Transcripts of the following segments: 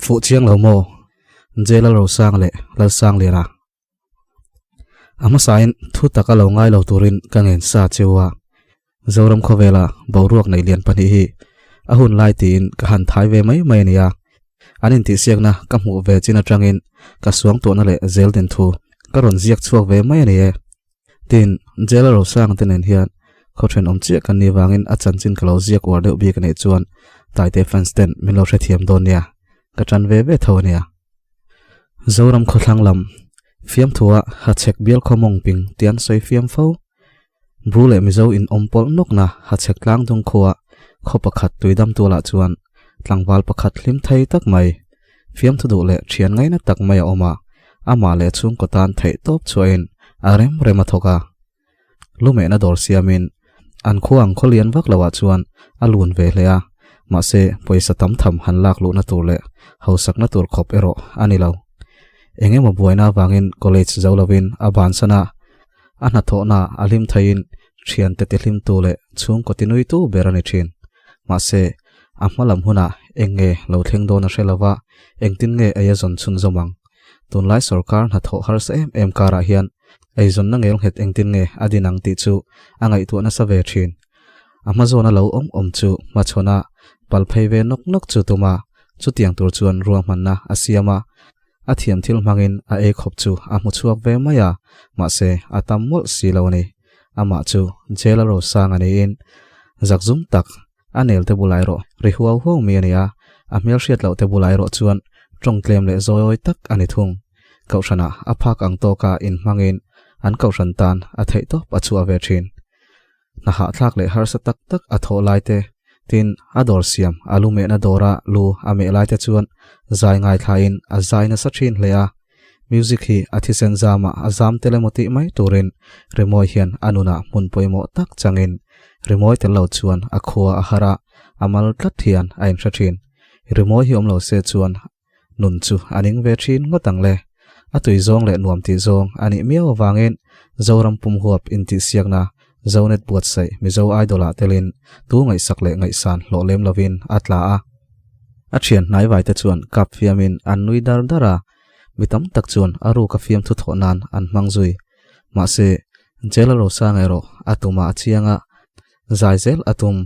Fuh chiang lo maw? J Lalrosanga leh Lalsangliana. A hmasain thu taka lo ngai lo turin ka ngen sa cheu a. Zoram khawvela boruak nei lian pahnih hi a hun lai tiin ka han thai ve mai mai a nia. An intihsiakna ka hmuh ve chin atangin ka suang tuahna leh zel din thu ka rawn ziak chhuak ve mai a ni e. Tin, Jail a Rosanga te nen hian khaw thenawm chiah kan nih vangin a chanchin ka lo ziak uar deuh bik a nih chuan Taite fans ten min lo hrethiam dawn nia. Ka tan ve ve tho a nia. Zoram khawthlang lam fiamthua Hachhek bial khaw mawng ping tih an sawi fiam fo. Bru leh Mizo in awm pawlh nawkna Hachhek tlang dung khua khaw pakhat tuidam tualah chuan tlangval pakhat hlim thei tak mai, fiamthu duh leh thian ngaina tak mai a awm a, amah leh chhungkaw tan theih tawp chhuahin a rem rem a thawk a. Lumehna dawr siamin an khua ang khaw lian vak loah chuan a lun ve hle a, mahse pawisa tam tham han lak luhna tur leh hausakna tur khawp erawh a ni lo. Eng emaw buaina avangin college zo lovin a bansan a, a hnathawhna a hlim theiin thiante ti hlimtu leh chhungkaw ti nuitu ber a ni thin. Mahse a hma lam hunah eng nge lo thleng dawn a hre lova, engtin nge ei a zawn chhunzawm ang? Tunlai sorkar hnathawh harsa em em karah hian Eizawnna ngel nghet engtin nge a din ang tih chu a ngaihtuah nasa ve thin. A hmazawna lo awm awm chu hmachhawn a, pal phei ve nawk nawk chu tum a, chutiang tur chuan ruahmanna a siam a. A thiam thil hmangin a ei khawp chu a hmu chhuak ve mai a, mahse a tam mawlh si lo a ni. Amah chu jail a rosang a niin zakzum tak a nel te bulah erawh ri huau huau mi a ni a, a hmelhriat loh te bulah erawh chuan tawng tlem leh zawiawi tak a ni thung. Kohhranah a phak ang tawka inhmangin an kohhran tan a theihtawp a chhuah ve thin. Hna hahthlak leh harsa tak tak a thawh lai te, tin a dawr siam a lu mehna dawra lu a meh lai te chuan zai ngaithlain a zai nasa thin hle a. Music hi a thisen zamah a zam tel emaw tih mai turin rimawi hian a nunah hmun pawimawh tak changin rimawi tel lo chuan a khua a har a, a mal tlat hian a inhre thin. Rimawi hi awm lo se chuan nun chu a ning ve thin ngawt ang le. A tui zawng leh nuam tih zawng a nih miau avangin Zoram pum huap intihsiakna Zonet buatsaih Mizo Idol ah telin tu ngaihsak leh ngaihsan hlawh lem lovin a tla a. A thian hnaivaite chuan kap fiamin an nui dar dar a, mi tam tak chuan a ruka fiamthu thawh nan an hmang zui. Mahse, Jail a rosang erawh a tumah a chiang a, zai zel a tum.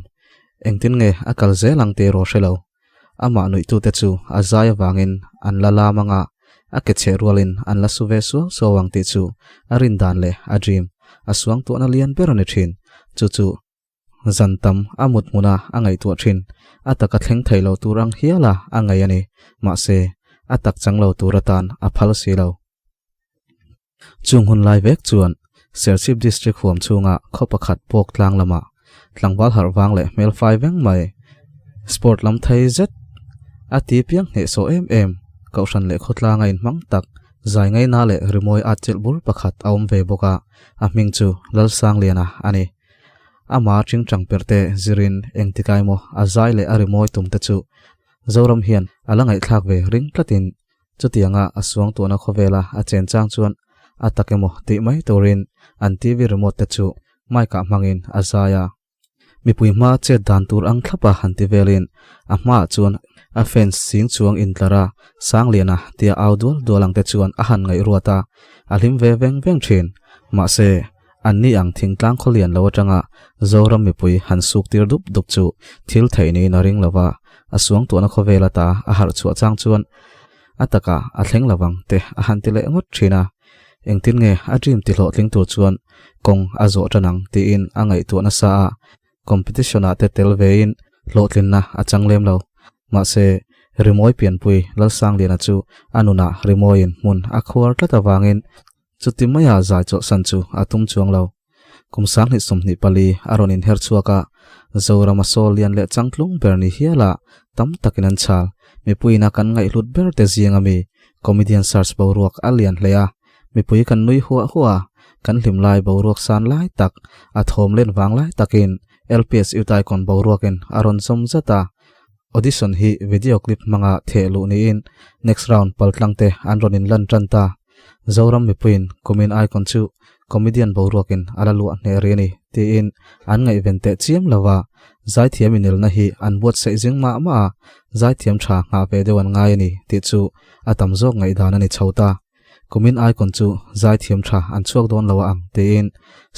Engtin nge a kal zel ang tih erawh hre lo. Amah nuihtute chu a zai avangin an la lam anga a ke cheh rualin an la su ve suau suau ang tih chu a rin dan leh a dream, a suangtuahna lian ber a ni thin. Chu chu zan tam a mut hmuna a ngaihtuah thin, a taka thleng thei lo tur ang hiala a ngaih a ni. Mahse, a tak chang lo tur atan a phal si lo. Chung hun lai vek chuan Serchhip District huam chhunga khaw pakhat pawk tlang lamah tlangval harh vang leh hmel fai veng mai, sport lam thei zet a ti piang hnehsawh em em, kohhran leh khawtlanga inhmang tak zai ngaina leh rimawi at chilh bul pakhat a awm ve bawk a, a hming chu Lalsangliana a ni. Ama tingtang perhte zirin engtikai maw a zai leh a rimawi tumte chu Zoram hian a la ngaihthlak ve ring tlatin Chutianga a suangtuahna khawvela a chen chang chuan a tak emaw tih mai turin an TV remote te chu mic ah hmangin a zai a. Mipui hma chet dan tur ang thlapa han ti velin a hmaah chuan a fans sing chuang intlar a, Sangliana tia au dual dual ang te chuan a han ngaihruat a, a hlim ve veng veng thin. Mahse, anni ang thingtlang khawlian lo atanga Zoram mipui han suk tir dup dup chu thil theih niin a ring lo va, a suangtuahna khawvel ata a harh chhuah chang chuan a takah a thleng lo vang te a han ti leh ngawt thin a. Engtin nge a dream ti hlawhtling tur chuan kawng a zawh tan ang tiin a ngaihtuah nasa a, competition ah te tel vein hlawhtlinna a chang lem lo. Mahse, rimawi pianpui Lalsangliana chu a nunah rimawiin hmun a khuar tlat avangin Chuti maia zai chawlhsan chu a tum chuang lo. Kum 2024 a rawn inher chhuak a, Zorama sawl lian leh changtlung ber ni hiala tam takin an chhal. Mipuiin a kan ngaihhlut ber te zing ami comedian search boruak a lian hle a, mipui kan nui huah huah a, kan hlim lai boruak san lai tak, a thawm len vang lai takin LPS Utaikon boruakin a rawn zawm zat a. Audition hi video clip hmanga theh luh niin next round paltlang te an rawn inlan tan ta. Zoram mipuiin kumin icon chu Comedian boruakin a la luah hneh rih a ni, tiin an ngaihven teh chiam lo a, zaithiam inelna hi an buatsaih zing mah mah a, zaithiam tha nghah ve deuh an ngai a ni tih chu a tam zawk ngaihdan a ni chho ta. Kumin icon chu zaithiam tha an chhuak dawn lo a ang tiin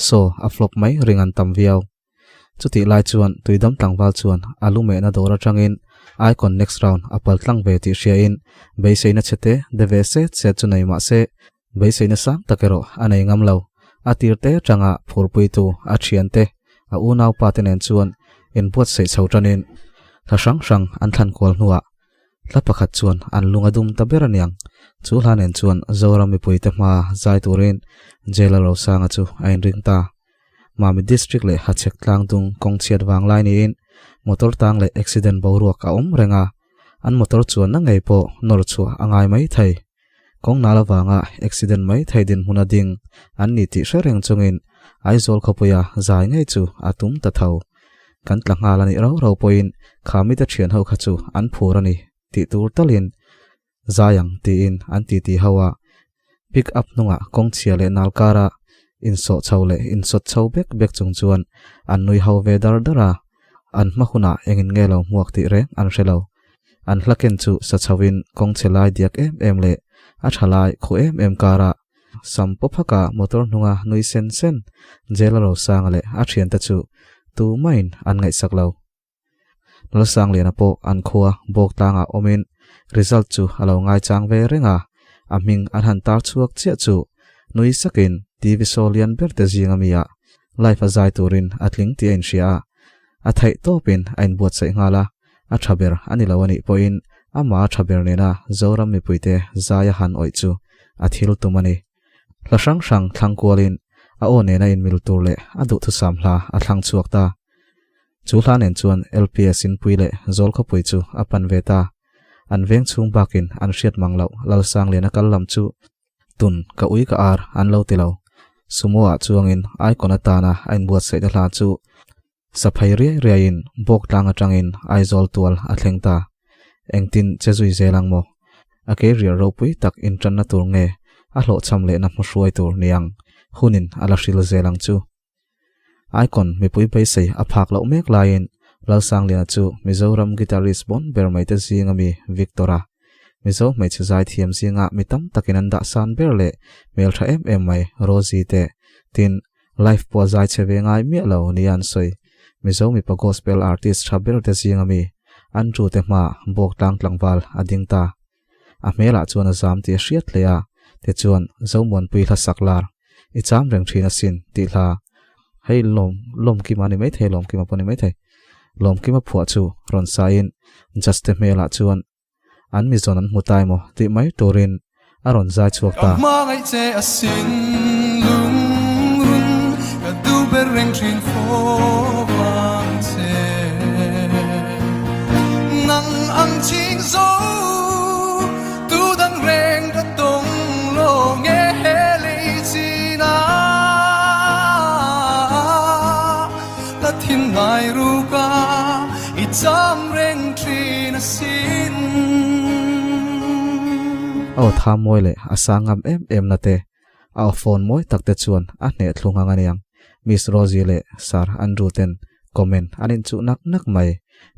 show a flop mai ring an tam viau. Chutih lai chuan Tuidam tlangval chuan a lu mehna dawr atangin Icon next round a pal tlang ve tih hriain beiseina chhete de ve set set chu nei mah se beiseina sang tak erawh a nei ngam lo. A tir te atanga phurpuitu a thiante a unaupa te nen chuan inbuatsaih chho tanin hla hrang hrang an thlan kual hnuah Hla pakhat chuan an lung a dum ta ber aniang. Chu hla nen chuan Zoram mipuite hma zai turin Jail-a Rosanga chu a inring ta. Mami District leh Hachhek tlangdung kawng chhiat vang lai niin motor tang leh accident boruak a awm reng a, an motor chuanna ngei pawh nawr chhuah a ngai mai thei. Kawng nal avanga accident mai thei dinhmun a ding an ni tih hre reng chungin Aizawl khawpuia zai ngei chu a tum ta tho. Kan tla nghal a nih rau rau pawhin kha mite thian ho kha chu an phur a ni tih tur talin zai ang tiin an titi ho a. Pick up hnungah kawng chhia leh nal kara insawh chho leh insawt chho bek bek chung chuan an nui ho ve dar dar a, an hma hunah engin nge lo hmuak tih reng an hre lo. An hla ken chu sa chhoin kawng chhe lai diak em em leh a tha lai khu em em karah sam pawp haka motor hnunga nui sen sen Jela Rosanga leh a thiante chu tu mahin an ngaihsak lo. Lalsangliana pawh an khua bawk tlangah awmin result chu a lo ngaichang ve reng a, a hming an han tar chhuak chiah chu nui sakin TV show lian ber te zinga mi ah live a zai turin a tling tih a inhria a, a theih tawpin a inbuatsaih nghal a, a tha ber a ni lo a nih pawhin amah a tha ber nena Zoram mipuite zai a han awih chu a thil tum a ni. Hla hrang hrang thlang kualin a aw nena inmil tur leh a duhthusam hla a thlang chhuak ta. Chu hla nen chuan LPS inpui leh Zawlkhawpui chu a pan ve ta. An veng chhung bakin an hriat mang loh Lalsangliana kal lam chu tun ka ui ka ar an lo ti lo. Sumo ah chuangin Icon atana a inbuatsaihna hla chu Saphai riai riaiin bawk tlang atangin Aizawl tual a thleng ta. Engtin che zui zel ang maw? A kei rial ropui tak intanna tur nge a hlawhchham lehna hmahruai tur niang hunin a la hril zel ang chu. Icon mipui beisei a phak loh mek laiin Lalsangliana chu Mizoram guitarist bawn ber mai te zing ami Victor-a, Mizo hmeichhe zaithiam zinga mi tam takin an dahsan ber leh hmeltha em em mai Rosie te, tin, Live pawh a zai chhe ve ngai miah lo nia an sawi. Mizo mipa gospel artist tha ber te zing ami Andrew te hmaah bawk tlang tlangval a ding ta. A hmelah chuan a zam tih a hriat hle a, tichuan Zomuanpui hla sak lar i cham reng thin asin tih hla hei lawm lawmkima a ni maithei lawmkima pawh a ni maithei lawmkima phuah chu rawn sain judge te hmelah chuan An mizawn an hmu ta emaw tih mai turin a rawn zai chhuak ta. Ka hmangaih che asin lungrun ka duh ber reng thin fawp ang che. Nang ang ching zo tu dang reng ka tawng lo nge he lei chin a la thin ngai ruk a i cham reng thin asin. A aw tha mawi leh a sang ngam em em na te, a aw phone mawi tak te chuan a hneh thlu ngang aniang. Miss Rosie leh Sir Andrew ten comment an inchuh nak nak mai.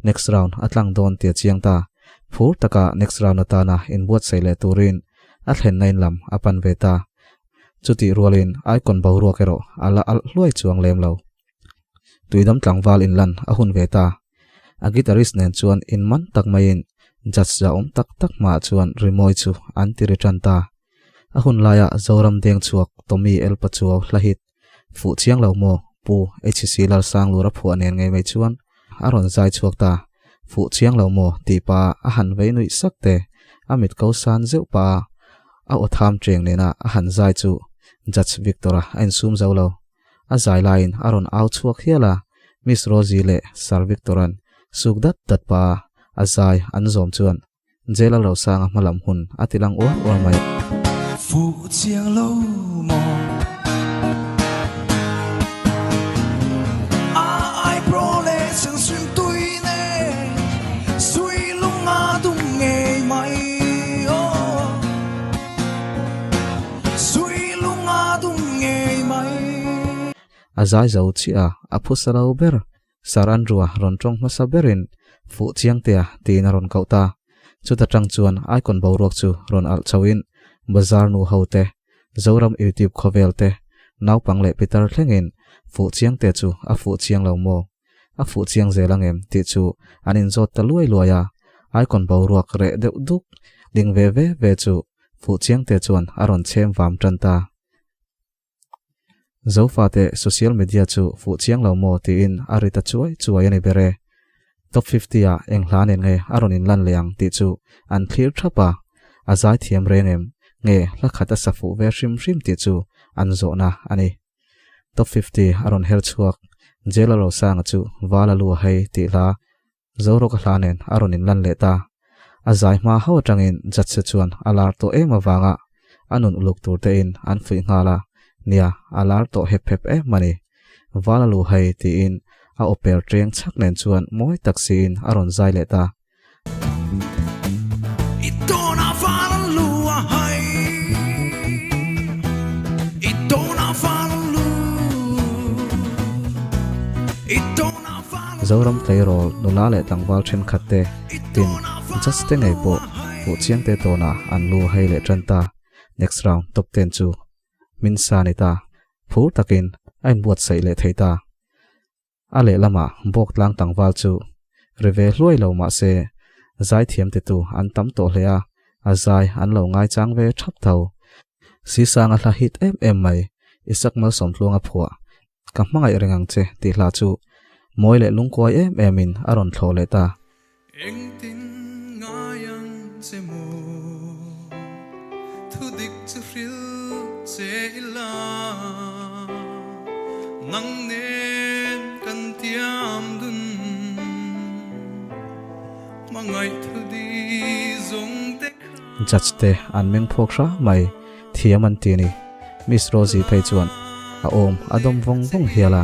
Next round a tlang dawn tia chiang ta. Phur taka next round atana inbuatsaih leh turin a thlenna in lam a pan ve ta. Chutih rualin icon boruak erawh a la alh hluai chuang lem lo. Tuidam tlangval inlan a hun ve ta. A guitarist nen chuan inman tak maiin judge za awm tak tak hmaah chuan rimawi chu an ti ri tan ta. A hun laia Zoram deng chhuak Tommy El Pachuau hla hit fuh chiang lo maw Pu HC Lalsanglura phuah nen ngei mai chuan a rawn zai chhuak ta. Fuh chiang lo maw tih pa a han vei nuih sak te, a mit ko san zeuh pa a a aw tham cheng nena a han zai chu Judge Victor-a a insum zo lo. A zai laiin a rawn au chhuak hial a, Miss Rosie leh Sir Victor-a'n suk dat dat pa a zai an zawm chuan Jail a Rosanga hmalam hun a ti lang uar uar mai. Fuh chiang lo maw? A eyebrow leh chhang tui nen sui lung a dum ngei mai aw. Sui lung a dum ngei mai. A zai zo chiah a, a phusa lo ber. Sir Andrew-a rawn tawng hmasa berin Fuh Chiangtea tiin a rawn koh ta. Chuta tang chuan Icon boruak chu rawn alh chhoin Bazar nu ho te, Zoram YouTube khawvel te, naupang leh pitar thlengin Fuh Chiangtea chu a fuh chiang lo maw? A fuh chiang zel ang em tih chu an inzawt ta luai luai a, Icon boruak reh deuh duk ding ve ve ve chu Fuh Chiangtea chuan a rawn chhem vam tan ta. Zofate social media chu fuh chiang lo maw tiin a ri ta chuai chuai a ni ber e. Top 50 ah eng hla nen nge a rawn inlan leh ang tih chu an thlir thap a, a zai thiam reng em nge hla khat a sa fuh ve hrim hrim tih chu an zawhna a ni. Top 50 a rawn her chhuak, Jela Rosanga chu Vala lu a hei tih hla Zorawka hla nen a rawn inlan leh ta. A zai hma ho atangin Judge chuan a lar tawh em avanga a nun uluk tur tein an fuih nghal a, nia, a lar tawh hep hep em a ni. Vala lu hei tiin a aw per teng chhak nen chuan mawi tak siin a rawn zai leh ta. I tawna vala lu a hai, i tawna vala lu, i tawna vala Zoram tleirawl nula leh tlangval thenkhat te tin judge te ngei pawh fuhchiang te tawnah an lu hei leh tan ta. Next round top ten chu min sa ni ta. Phur takin a inbuatsaih leh thei ta. A lehlamah Bawktlang tlangval chu ri ve hluai lo mah se zaithiam titu an tam tawh hle a, a zai an lo ngaichang ve thap tho. Sisanga hla hit em em mai, Isak Malsawmtluanga phuah, Ka hmangaih reng ang che tih hla chu mawi leh lungkuai em emin a rawn thlawh leh ta. Engtin ngai ang che maw? Thu dik chu hrilh che ila, nang nen kan tiam dun. Hmangaih thu di zawng te kha. Judge te an meng phawk hra mai, thiam an ti a ni. Miss Rosie phei chuan a awm a dawm vawng vawng hial a.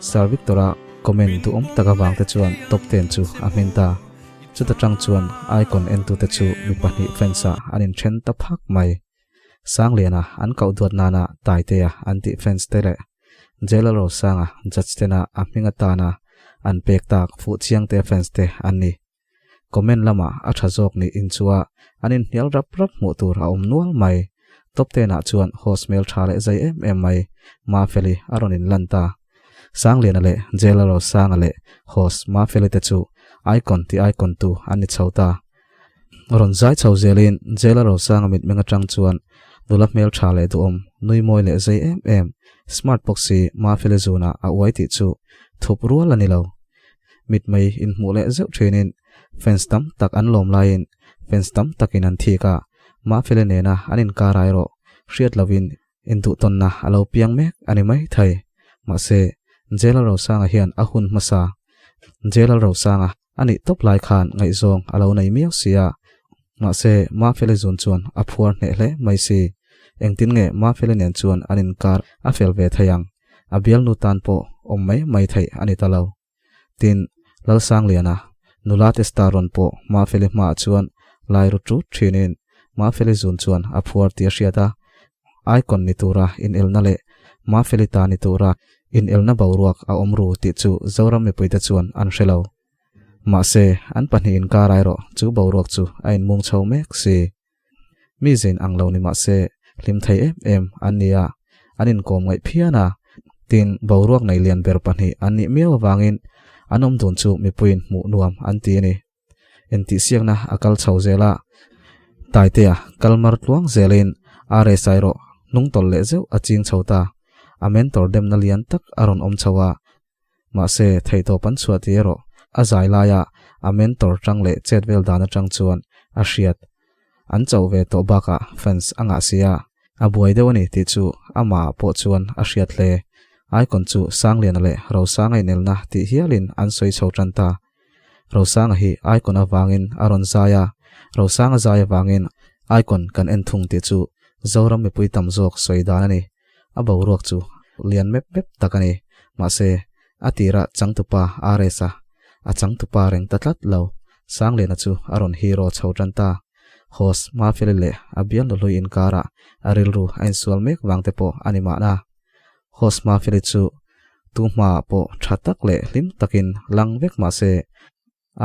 Sir Victor-a comment duhawm tak avang te chuan top ten chu a hmin ta. Chuta tang chuan Icon entute chu mi pahnih fans ah an inthen ta phak mai. Sangliana an koh duat nana Taitea an tih fans te leh Jailer Rosanga judge tena a hming atana an pek tak Fuhchiangte fans te an ni. Comment lamah a tha zawk nih in chu a an inhnial rap rap hmuh tur a awm nual mai. Top ten ah chuan host hmel tha leh zai em em mai Mafeli a rawn inlan ta. Sangliana leh Jailer Rosanga leh host Mafeli te chu icon ti icon tu an ni chho ta. Rawn zai chho zelin Jailer Rosanga mitmeng atang chuan nula hmel tha leh duhawm, nui mawi leh zai em em, smart bawk si Mafeli zunah a uai tih chu thup rual a ni lo. Mitmei inhmuh leh zeuh thinin fans tam tak an lawm laiin fans tam takin an thik a, Mafeli nena an inkar ai rawh hriat lovin induhtawnna a lo piang mek a ni mai thei. Mahse, Jalal Rosanga hian a hun hmasa Jalal Rosanga a nih tawp lai khan ngaihzawng a lo nei miau si a, mahse Mafeli zun chuan a phuar hneh hle mai si. Engtin nge Mafeli nen chuan an inkar a fel ve thei ang? A bialnu tan pawh awm mai mai theih a ni ta lo. Tin, Lalsangliana, nula te star rawn pawh Mafeli hmaah chuan lai ru tut thinin Mafeli zun chuan a phuar tih a hriat a, Icon ni tura inelna leh Mafeli ta ni tura inelna boruak a awm ru tih chu Zoram mipuite chuan an hre lo. Mahse, an pahnih inkar erawh chu boruak chu a inmung chho mek si. Mi zein ang lo ni mah se hlim thei em em an ni a, an inkawm ngaih phian a, tin boruak nei lian ber pahnih an nih miau avangin an awm dun chu mipuiin hmuh nuam an ti a ni. Intihsiakna a kal chho zel a, Taitea kal mar tluang zelin RSI rawh hnung tawlh leh zeuh a ching chho ta, a mentor demna lian tak a rawn awm chho a, Mahse, theihtawp an chhuah tih erawh a zai laia a mentor tang leh chet vel dan atang chuan a hriat. An chauh ve tawh bakah fans a ngah si a, a buai deuh a ni tih chu amah pawh chuan a hriat hle. Icon chu Sangliana leh Rosanga inelna tih hialin an sawi chho tan ta. Rosanga hi Icon avangin a rawn zai a, Rosanga zai avangin Icon kan en thung tih chu Zoram mipui tam zawk sawi dan a ni. A boruak chu lian mep mep tak a ni. Mahse, a tirah changtupa RS-a a changtupa reng ta tlat lo. Sangliana chu a rawn hero chho tan ta. Host Mafeli leh a bial nuhlui inkarah a rilru a insual mek vang te pawh a ni mahna. Host Mafeli chu Tu hmaah pawh tha tak leh hlim takin lang vek mah se,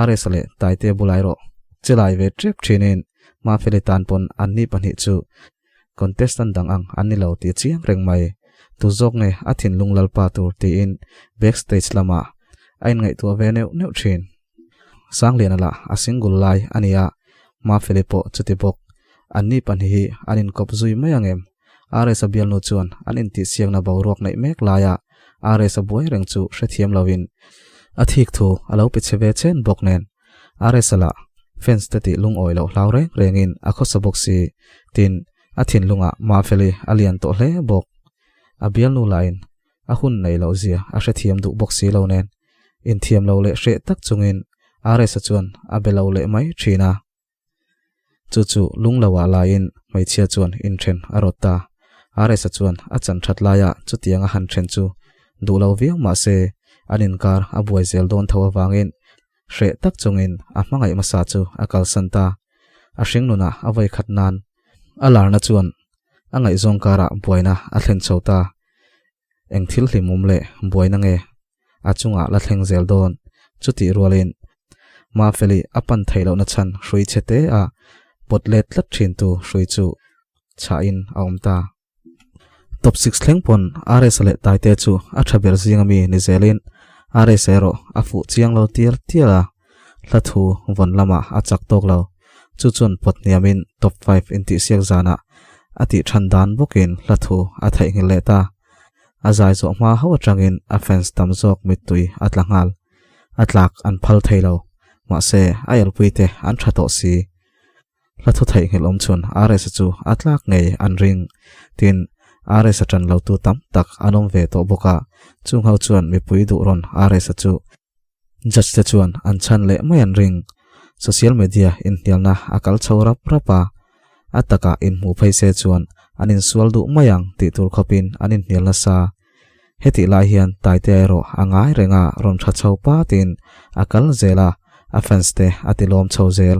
RS-a leh Taitea bulai rawh che lai ve tep thinin Mafeli tan pawn anni pahnih chu contestant dang ang an ni lo tih chiang reng mai. Tu zawk nge a thinlung lalpa tur tiin backstage lamah a inngaihtuah ve neuh neuh thin. Sangliana lah a single lai a nia, Mafeli pawh chuti bawk. Anni pahnih hi an inkawp zui mai ang em? RS-a bialnu chuan an intihsiakna boruak neih mek laia RS-a buai reng chu hrethiam loin a thik thu a lo pe chhe ve chen bawk nen RS-a lah fans te tih lungawi loh hlau reng rengin a khawsa bawk si tin a thinlungah Mafeli a lian tawh hle bawk. A bialnu lahin a hun nei loh zia a hrethiam duh bawk si lo nen inthiam lo leh hreh tak chungin RS-a chuan a be lo leh mai thin a. Chu chu lungloah laiin hmeichhia chuan inthen a rawt ta. RS-a chuan a chan that laia chutiang a han then chu duh lo viau mah se an inkar a buai zel dawn tho avangin hreh tak chungin a hmangaih hmasa chu a kalsan ta. A hringnunah a vawi khat nan a larna chuan a ngaihzawng karah buaina a thlen chho ta. Eng thil hlimawm leh buaina nge a chungah la thleng zel dawn? Chutih rualin Mafeli a pan theih lohna chhan hrui chhe te a pawt let tlat thintu hrui chu chhahin a awm ta. Top six thleng pawn RS leh Taite chu a tha ber zinga mi ni zelin RS erawh a fuh chiang lo tial tial a, hla thu vawn lamah a chak tawk lo. Chu chuan pawt hniamin top five intihsiak zanah a tih than dan bawkin hla thu a theihnghilh leh ta. A zai zawh hma ho atangin a fans tam zawk mittui a tla nghal. A tlak an phal thei lo. Mahse, a elpuite an tha tawh si. Hla thu theihnghilh awm chhun RS-a chu a tlak ngei an ring. Tin, RS-a tan lotu tam tak an awm ve tawh bawk a, chung ho chuan mipui duh rawn RS-a chu Judge te chuan an chhan leh mai an ring. Social media inhnialna a kal chho rap rap a, a takah inhmuh phei se chuan an insual duh mai ang tih tur khawpin an inhnial nasa. Hetih lai hian Taitea erawh a ngai reng a, rawn tha chho patin a kal zel a, a fans te a ti lawm chho zel.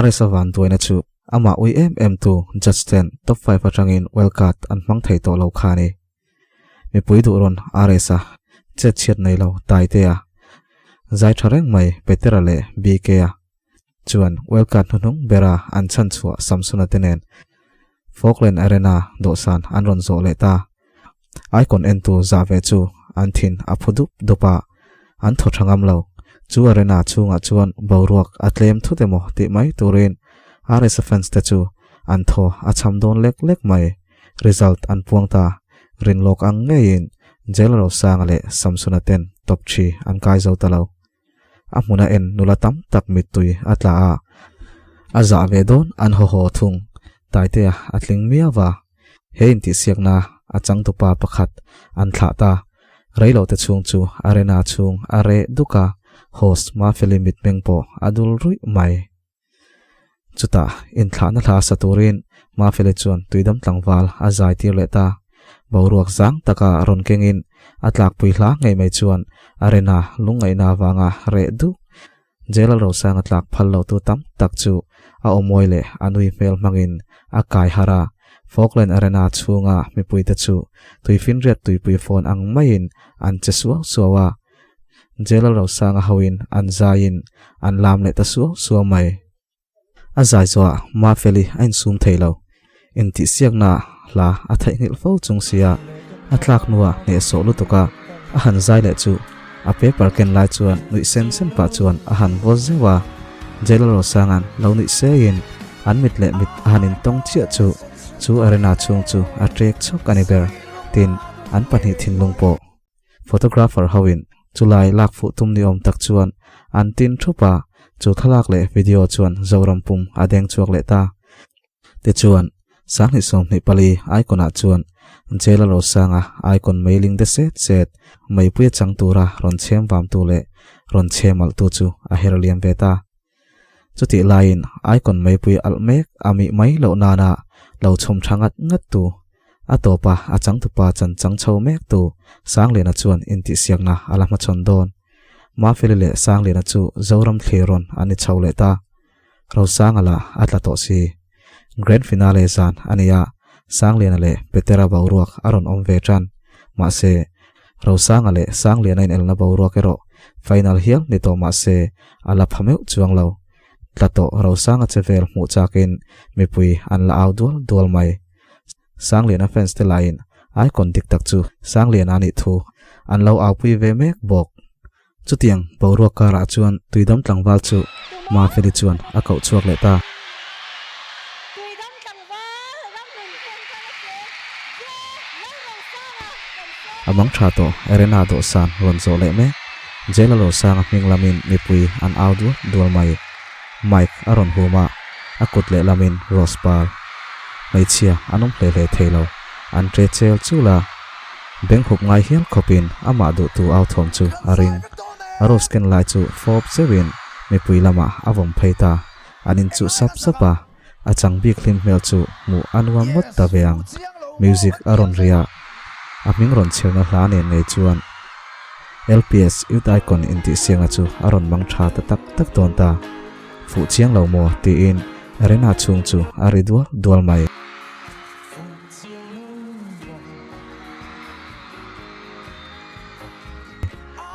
RS-a vanduaina chu amah ui em em tu judge ten top five atangin wildcard an hmang thei tawh lo kha a ni. Mipui duh rawn RS-a chet chhiat nei lo Taitea, zai tha reng mai Petera leh BK-a chuan World Cup hnuhnung bera an chhan chhuah Samsona te nen Falkland Arena dawhsan an rawn zawh leh ta. Icon entu zah ve chu an thin a phu dup dup a, an thaw tha ngam lo. Chu arena chhungah chuan boruak a tlem thut emaw tih mai turin RS-a fans te chu an thaw a cham dawn lek lek mai. Result an puang ta. Rinlawk ang ngeiin Jail Rosanga leh Samsona ten top thi an kai zo ta lo. A hmuna en nula tam tak mittui a tla a, a zah ve dawn an haw haw thung. Taitea a tling miau a, he intihsiakna a changtupa pakhat an thlah ta. Reilote chhung chu arena chhung a reh duk a, host Mafeli mitmeng pawh a dul ruih mai. Chutah inthlahna hla sa turin Mafeli chuan tuidam tlangval a zai tir leh ta. Boruak zang taka rawn kengin a tlakpui hla ngei mai chuan arena lungngaihna avanga reh duk Jail Rosanga tlak phal lotu tam tak chu a awmawi leh a nui hmel hmangin a kai harh a. Falkland Arena chhunga mipuite chu tuifinriat tuipui fawn ang maiin an che suau suau a. Jail Rosanga hoin an zaiin an lam leh ta suau suau mai. A zai zawhah Mafeli a insum thei lo. Intihsiakna hla a theihnghilh fo chung sia a tlak hnuah hnehsawh lutuk a, a han zai leh chu a paper ken lai chuan nuih sen sen pah chuan a han vaw zeuh a. Jail Rosanga'n lo nuih seiin an mit leh mit a han intawng chiah chu chu arena chhung chu a ṭek chhawk a ni ber. Tin, an pahnih thinlung pawh. Photographer hoin chulai lak fuh tum ni awm tak chuan an tin thup a, chu thlalak leh video chuan Zoram pum a deng chhuak leh ta. Tichuan, Sanghnih 24 icon ah chuan Jail a Rosanga icon mailing de set set meipuia chang tura rawn chhem vam tu leh rawn chhem alh tu chu a her liam ve ta. Chutih laiin icon meipui alh mek a mih mai loh nana lo chhawm tha ngat ngat tu, a tawpa a changtupa chan chang chho mek tu Sangliana chuan intihsiakna a la hmachhawn dawn. Mafeli leh Sangliana chu Zoram thlir rawn an ni chho leh ta. Rosanga lah a tla tawh si. Grand finale zan a ni a, Sangliana leh Petera boruak a rawn awm ve tan. Mahse. Rosanga leh Sangliana inelna boruak erawh final hial ni tawh mah se a la pha meuh chuang lo. Tla tawh Rosanga che vel hmuh chakin mipui an la au dual dual mai. Sangliana fans te laiin icon dik tak chu Sangliana a nih thu an lo aupui ve mek bawk. Chutiang boruak karah chuan Tuidam tlangval chu Mafeli chuan a koh chhuak leh ta. A mang tha tawh Arena dawhsan rawn zawh leh mek. Jail a Rosanga hming lamin mipui an au dual dual mai. Mic a rawn hum a, a kut leh lamin rose par. Hmeichhia an awm hle hle thei lo, an ṭe chel chul a. Beng hup ngai hial khawpin amah duhtu au thawm chu a ring. A rose ken lai chu fawp zeuhin mipui lamah a vawm phei ta. An inchuh sap sap a, a chang bik hlim hmel chu hmuh a nuam ngawt ta ve ang. Music a rawn ri a, a hming rawn chhirna hla nen ngei chuan LPS Youth Icon intihsiakna chu a rawn mang tha ta tak tak dawn ta. Fuh chiang lo maw tiin arena chhung chu a ri dual dual mai.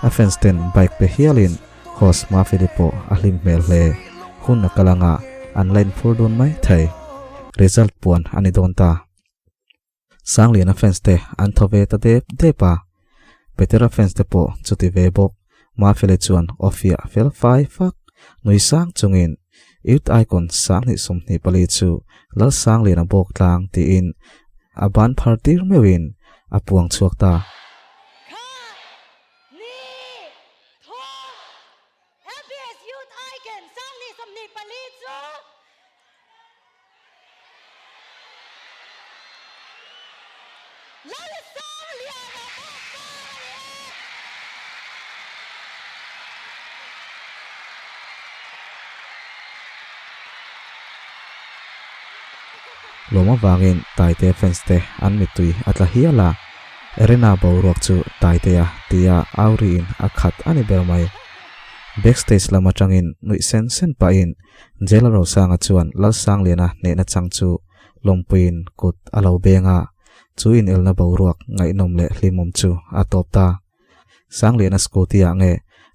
A fans ten bike pe hialin host Mafeli pawh a hlim hmel hle. Hun a kal anga an la inphur dun mai thei. Result puan a ni dawn ta. Sangliana fans te an thaw ve ta dep dep a. Petera fans te pawh chuti ve bawk. Mafeli chuan aw fiah fel fai fak nui sang chungin Youth Icon 2024 chu Lalsangliana bawk tlang tiin a ban phar tir meuhin a puang chhuak ta. Kha ni thum LPS Youth Icon 2024 chu Lalsangliana bawk tlang a ni e. Lawm avangin Taite fans te an mittui a tla hial a, Arena boruak chu Taitea tia au riin a khat a ni ber mai. Backstage lam atangin nuih sen sen pahin Jela Rosanga chuan Lalsangliana hnehna chang chu lawmpuiin kut a lo beng a, chu inelna boruak ngaihnawm leh hlimawm chu a tawp ta. Sangliana scooty ah nge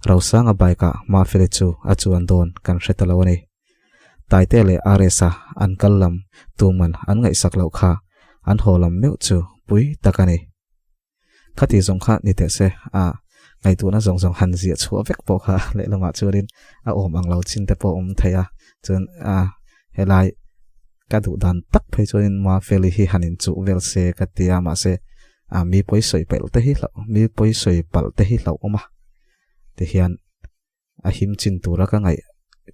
Rosanga bike ah Mafeli chu a chuan dawn kan hre ta lo a ni. Taite leh RS-a an kal lam tuman an ngaihsak loh kha an haw lam meuh chu pui tak a ni. Khati zawng kha ni teh se, a ngaihtuahna zawng zawng han ziah chhuah vek pawh kha lehlamah chuanin a awm ang lo chin te pawh a awm thei a, chuan a helai ka duh dan tak phei chuanin Mafeli hi han inchuh vel se ka ti a, mahse a mi pawi sawi palh te hi hlauh mi pawi sawi palh te hi hlauhawm a tihian. A him chin tura ka ngaih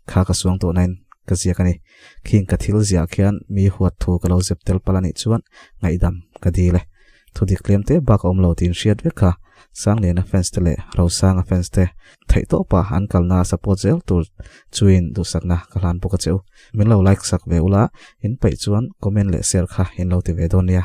kha ka suang tawh nain ka ziak a ni. Khing ka thil ziah khian mi huat thu ka lo zep tel palh a nih chuan ngaihdam ka dil e. Thu dik tlem te bak a awm lo tiin hriat vek kha Sangliana fans te leh Rosanga fans te theih tawpa an kalna support zel tur chuin duhsakna ka hlan bawk a che u. Min lo like sak ve ula, in peih chuan comment leh share kha in lo ti ve dawn nia.